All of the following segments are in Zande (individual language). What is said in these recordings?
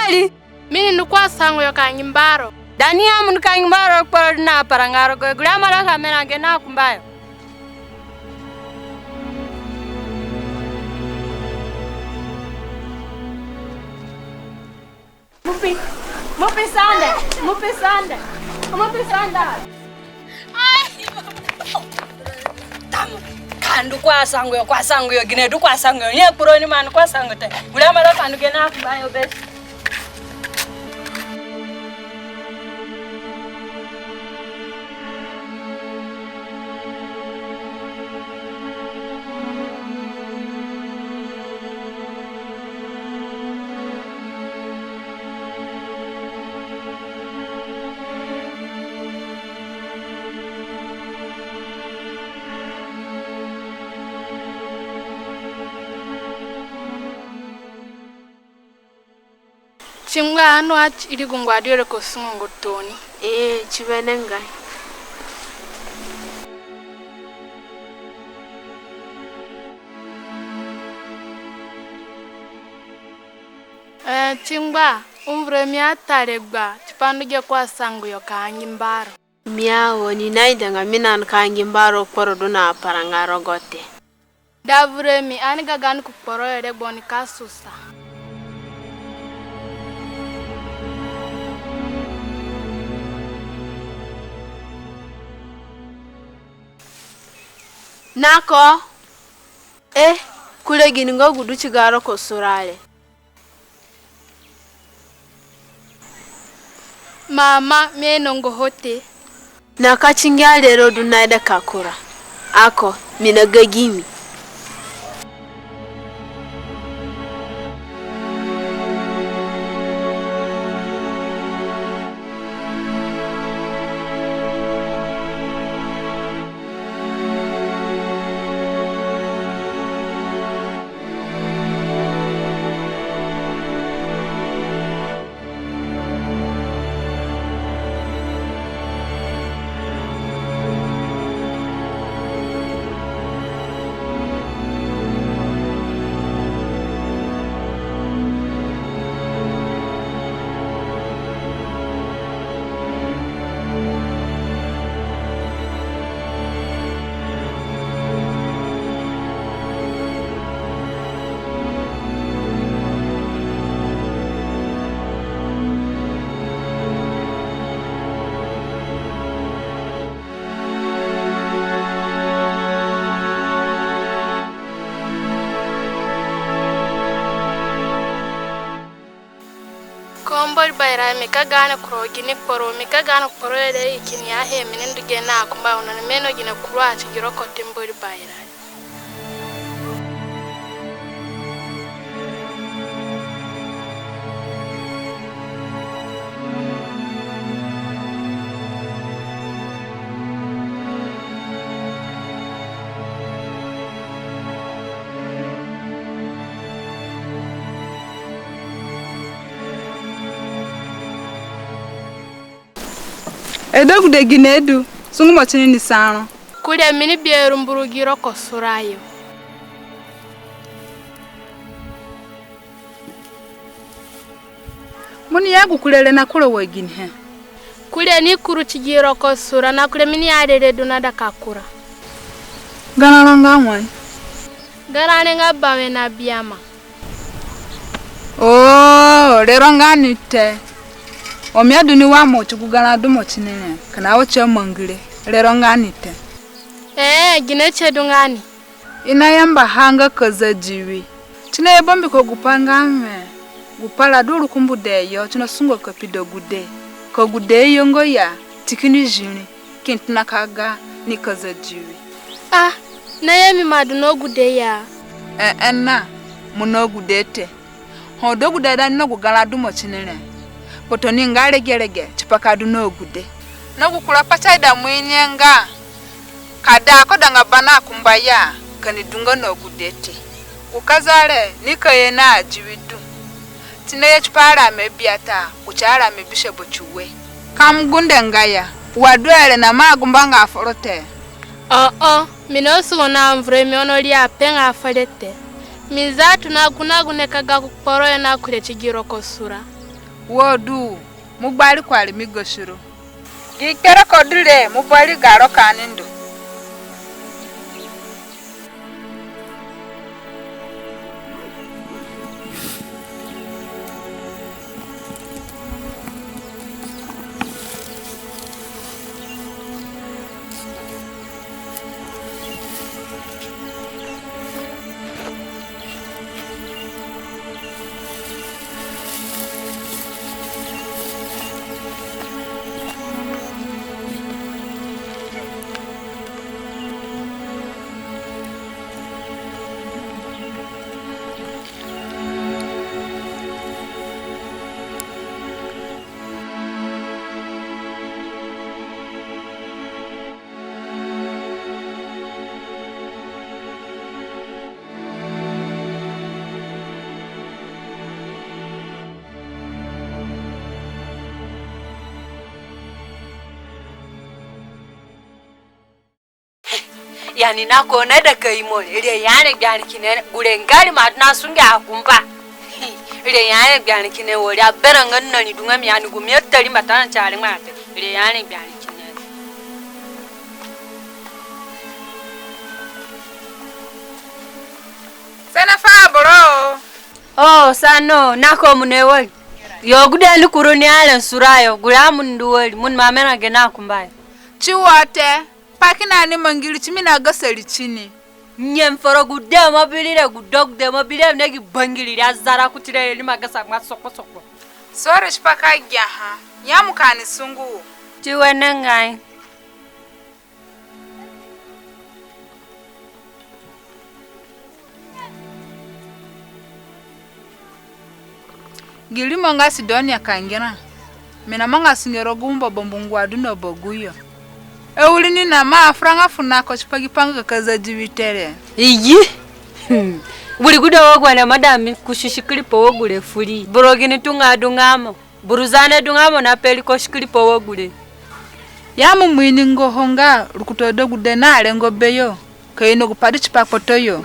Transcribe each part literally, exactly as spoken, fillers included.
Ari. Mi ni ndu ku asangu yo ka ngi mba ro. Da ni ya mo ndu ka ngi mba ro kporo du na paranga rogo yo, gure amara ka mi na gene na kumba yo. Mupi, mupi sande, mupi sande, mupi sande. Ai, tamu, ka ndu ku asangu yo, ku asangu yo, gine du ku asangu yo, nye kporo ni ma ndu ku asangu te. Gure amara ka ndu gene na kumba yo be. Tingba, anu ati iri gu ngba du yo re ka sungu nga tooni. Ee, ti wene nga. Ee, tingba, u vura mi ata regbo tipa ndu ge ku asangu yo ka ngi mba ro. Mi a wo, ni naida nga mi na ndu ka ngi mba ro kporo du na paranga rogo te. Da vura mi, ani ga gaani ku kporo yo regbo ni ka susa. Nako, eh, kure gini nga gu du ti ga ro ko sura re. Mama, mi ainongo ho te. Na ka ti ngia rere du naida ka kura. Ako, mi na ga gimi. Ko Mbori Baira, mi ka gaani kura gini kporo, mi ka gaani kporo ere i kini ya he mi ni ndu gene na kumba, ono ni mi ino gine kuru ati gi ro ko te Mbori Baira. Edo gude gine du, sungu mo tini ni sa ro. Kure mi ni bi eru mburu gi ro ko sura yo. Mo ni ya gu kure re na kura wa ginihe? Kure ni kuru ti gi ro ko sura, na kure mi ni ya rere du naida ka kura. Garã ro nga wai? Garã re nga bawe na biama. Oo, rero nga ni te. O mi adu ni wa mo ti gu garã du mo tini re, kina wo ti amangi re, rero nga ni te. Ee, gine tie du nga ni? I nayamba ha nga ka za diwi. Ti naye bambiko gupai nga wẽ, gupai ra du rukumbu dee yo, ti nasungo ka pi degude. Ka gude yo nga ya, ti kini ziri, kini tona ka ga ni ka za diwi. Ah, naye mi ima du na gude ya? Ee, na, mo na gude te. Ho degude da ni na gu garã du mo tini re, kpoto ni nga regerege tipa ka du na gude. Na gu kura kpata ida mo ini nga, ka da ko danga ba na kumba ya, ka ni du nga na gude te. Gu ka za re, ni ka ye na diwi du. Ti naye tipa arame biata kuti arame bisue bati ue. Ka mo gunde nga ya, wa du ere na mo agumbanga foro te. Oo, mi nasungo na vura mi, ono ri apenga fere te. Mi za tona gu na gunde ka ga ku kporo yo na kure ti gi ro ko sura. Wo du, mo gbari kuari mi gosiro. Gi kpereko du re, mo bari garo ka ni ndu. Yani na ko na da ka imo re, ri ya re gbe ani kina gure nga ri ma du na sunge akumba. Ri ya re gbe ani kina wo ri aberã nga na ri du nga mi ani gu mi atari mbata na ti ari ma te. Ri ya re gbe ani kina. Sana fa bro. Oh, sano, na ko mu ne wo ri. Yo gude ni kuru ni alen sura yo, gure amu ndu wo ri, mo ni ma mena ge na kumba yo. Ti wo te. Pa kina ni mangi ri ti mi na gasa ri ti ni. Nyem foro gude mo bi ri re, gude gude mo bi ri re, ne gi bangiri ri azara kuti re ni ma gasa ma soko soko. Sore tipa ka giaha. Nyemu ka ni sungu. Ti wenengai. Gi rimo nga Sidonia ka ngera. Mi na manga sunge rogo gumba bambu ngua du na bagu yo. E wiri ni na ma afuranga fu na ko tipa gi pa nga ka za diwi te re. Iyi. Hmm. Wiri gude wo gu ani aima da mi kusi sikiripo wo gure furi. Boro gini tunga du nga mo. Buru zane du nga mo na pe ri ko sikiripo wo gure. Ya mo mu ini ngo ho nga rukutu adegude na rengo beyo. Ka ino gu pa du tipa kpoto yo.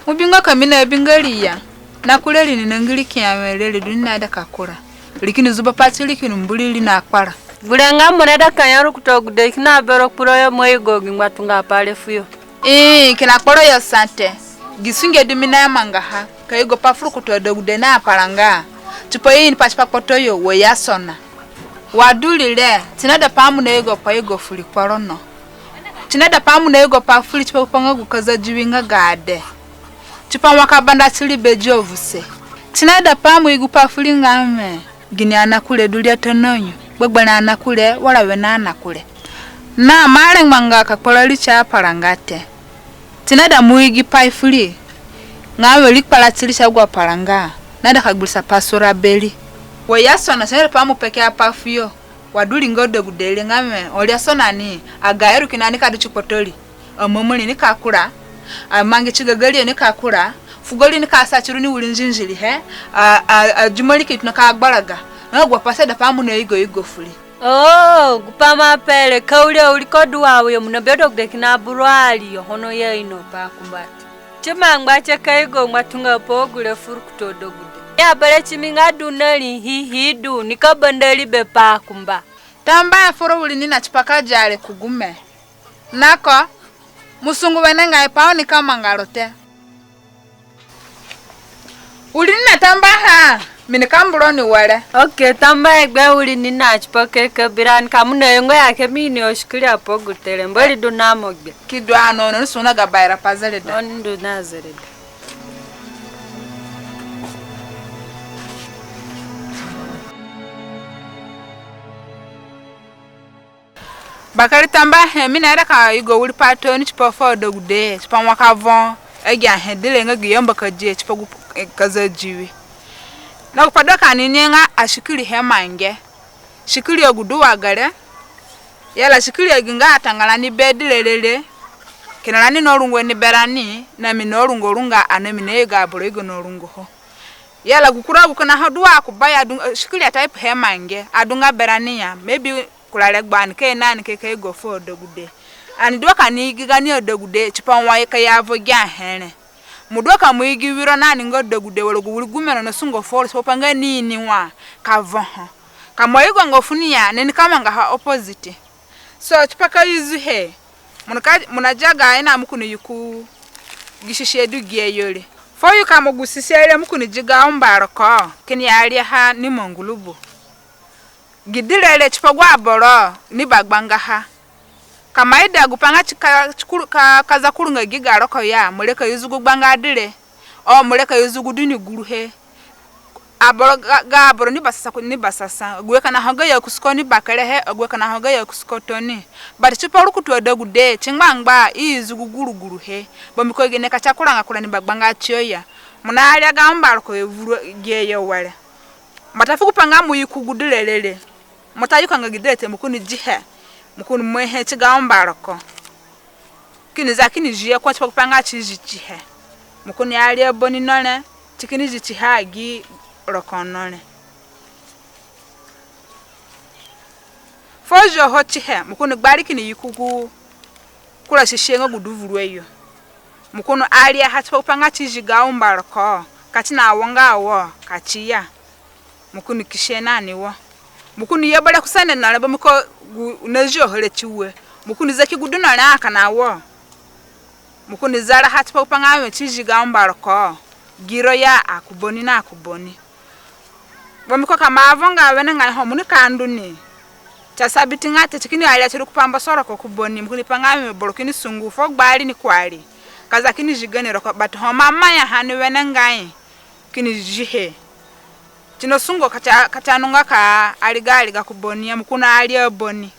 Mo bi nga ka mi na bi nga ri ya. Na kure ri ni na ngiri kia were re du ni na da ka kura. Ri kini zuba pati ri kini mburi ri na kpara. Gure nga mo na da ka ya rukutu agude kina bero kpuro yo mo igo gi ngbatunga pa re fuyo. Ii, kina kporo yo sa te. Gi sunge du mi na mangaha. Ka igo pa fu rukutu adegude na paranga. Tipa i ini pa tipa kpoto yo wa ya sona. Wa du ri re, ti na da pa mo na igo pa igo fu ri kporo no. Ti na da pa mo na igo pa fu ri tipa gu pa nga gu ka za diwi nga ga ade. Tipa wa ka banda ti ri be di ovuse. Ti na da pa mo igu pa fu ri nga me. Gini anakure du ri atona nyo. Gbegberẽ anakure, wara wene anakure. Na ma rengbanga ka kporo ri ti aparanga te. Ti na da mo igi pai fu ri. Nga we ri kpara ti ri ti agu aparanga. Na da ka gbirisa pa sura be ri. Wa ya sona ti na da pa mo peke apai fuyo. Wa du ri nga adegude re nga me, o ri asona ni, aga eru kina ni ka du ti kpoto ri. Amamuri ni ka kura, amangi ti gagari ni ka kura, fugo ri ni ka sa tiru ni wiri nzinziri he, a, a, a jumari ki tuna ka gbaraga, nga gu pa si da pa mo na igo igo fu ri. Oh, gu pa ma pe re, ka wiri awiri ko du wa wo yo mo na bi adegude kina buru ari yo, hono ya ino pa kumba te. Ti ma ngba tie ka igo ngbatunga pa gure fu rukutu adegude. Ya bere ti mi nga du na ri hihi du, ni ka banda ri be pa kumba. Tambahe foro wiri ni na tipa ka dia re ku gume. Na ko, mo sungu wenengai pa oni ka manga ro te. Wiri ni na tambaha, mi ni ka mbu ro ni were. Ok, tambahe gbe wiri ni na tipa ke ka bi rani ka mo na yongo ya ke mi ni osikiri apo gu te re. Mbori du na mo gbe. Ki du ano, no ni suna ga baira pa zereda. Oni du na zereda. Bakere tambahe, mi naida ka yugo wiri pai tooni tipa fu adegude, tipa wa ka vo agi ahe du re nga gi yamba ka die tipa gu, eh, ka za diwi. Na gu pai du ka ni ni nga asikiri he mange. Sikiri agu du wa gere. Yala sikiri agi nga atanga rani be du re re. Kina rani na rungo ni berani, na mi na rungo ru nga ani mi na yugo aboro igo na rungo ho. Yala gu kura gu kina ho du wa ku ba ya du, eh, sikiri a type he mange, adunga berani ya, maybe kura regbo ani ke na ni ke ka yugo fu adegude. Ani du wa ka ni igi gani adegude, tipa wa i ka ya vo gi ahe re. Mo du ka mo igi wiro na ni nga degude wala gu wiri gume no na sungo foro, tipa gupai nga ni ini wa ka voho. Ka mo yugonga funi ya, ni nika mangaha opposite. So tipa ka use he, mo nika, mo na dia gayo na mo kini yuku gi sisi du gi yo re. Fuo yu ka mo gu sisi re mo kini di ga umbaroko, kini ya riaha ni mangulubu. Gi dire re tipa gu aboro ni bagbangaha. Ka mo ida gupai nga ti ka, ti kuru, ka, ka za kuru nga gi ga roko ya, mo re ka use gu gbanga dire. O mo re ka use gu du ni guruhe. Aboro ga, ga aboro ni basasa ku, ni basasa. Agu we kina ho gayo kusi ko ni bakerehe, agu we kina ho gayo kusi ko tooni. But tipa rukutu adegude, ti ngbangba, i use gu guruguruhe. Bambiko gine ka ti akuranga kura ni bagbanga tiyo ya. Mo na ria ga umbaroko yo vuru gi yo were. Mbata fu gupai nga mo yuku gu dire re. Mo ta yukanga gi dire te, mo kini dihe. Mo kini maihe ti ga umbaroko. Kini za kini zi ye ko tipa gupai nga ti zi tihe. Mo kini ya ria boni no re, ti kini zi tihe agi roko no re. Fuo zi ho tihe, mo kini gbari kini yuku gu kura sisi nga gu du vuru yo. Mo kini ariaha tipa gupai nga ti zi ga umbaroko, ka ti na wonga wo, ka ti ya. Mo kini kisi na ni wo. Mo kini ye bere ku sende no re bambiko gu na zi ho re ti ue. Mo kini zaki gu du no re a kina wo. Mo kini zaraha tipa gupai nga wẽ ti zi ga umbaroko. Gi ro ya a ku boni na ku boni. Bambiko ka mo avonga wenengai ho mo nika ndu ni. Ti asabiti nga te ti kini aria ti ru ku pambo soroko ku boni. Mo kini pe nga wẽ boro kini sungu fuo gbari ni kuari. Ka za kini zi gani roko, but ho mo amayaha ni wenengai kini zihe. Ti na sungo ka ti a, ka ti anunga ka ariga ariga ku boni ya, mo kini aria boni.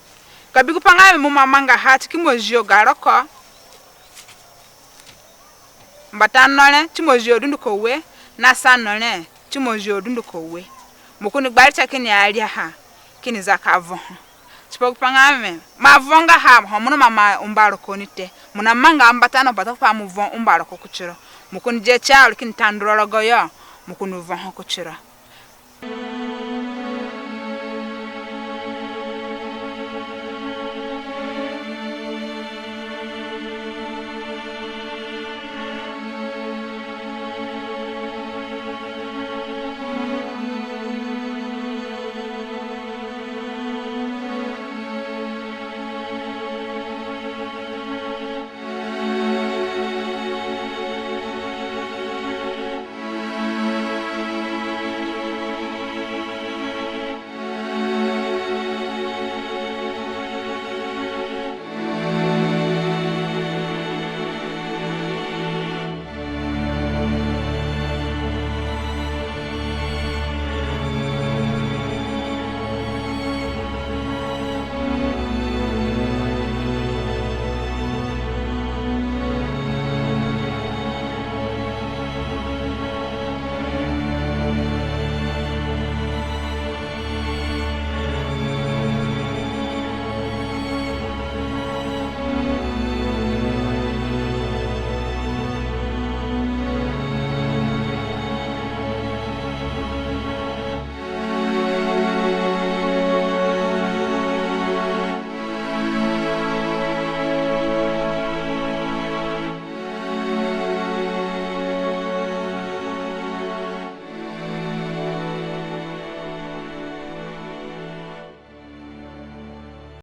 Ka bi gupai nga wẽ mo ima mangaha ti ki ima zio ga roko. Mbata no re, ti ima zio dunduko ue, na sa no re, ti ima zio dunduko ue. Mo kini gbari tie kini ariaha, kini za ka voho. Tipa gupai nga wẽ mo avongaha, ho mo na manga umbaroko ni te. Mo na manga mbata no, mbata fu pa mo vo umbaroko kutiro. Mo kini dia tie aru kini ta nduro rogo yo, mo kini voho kutiro.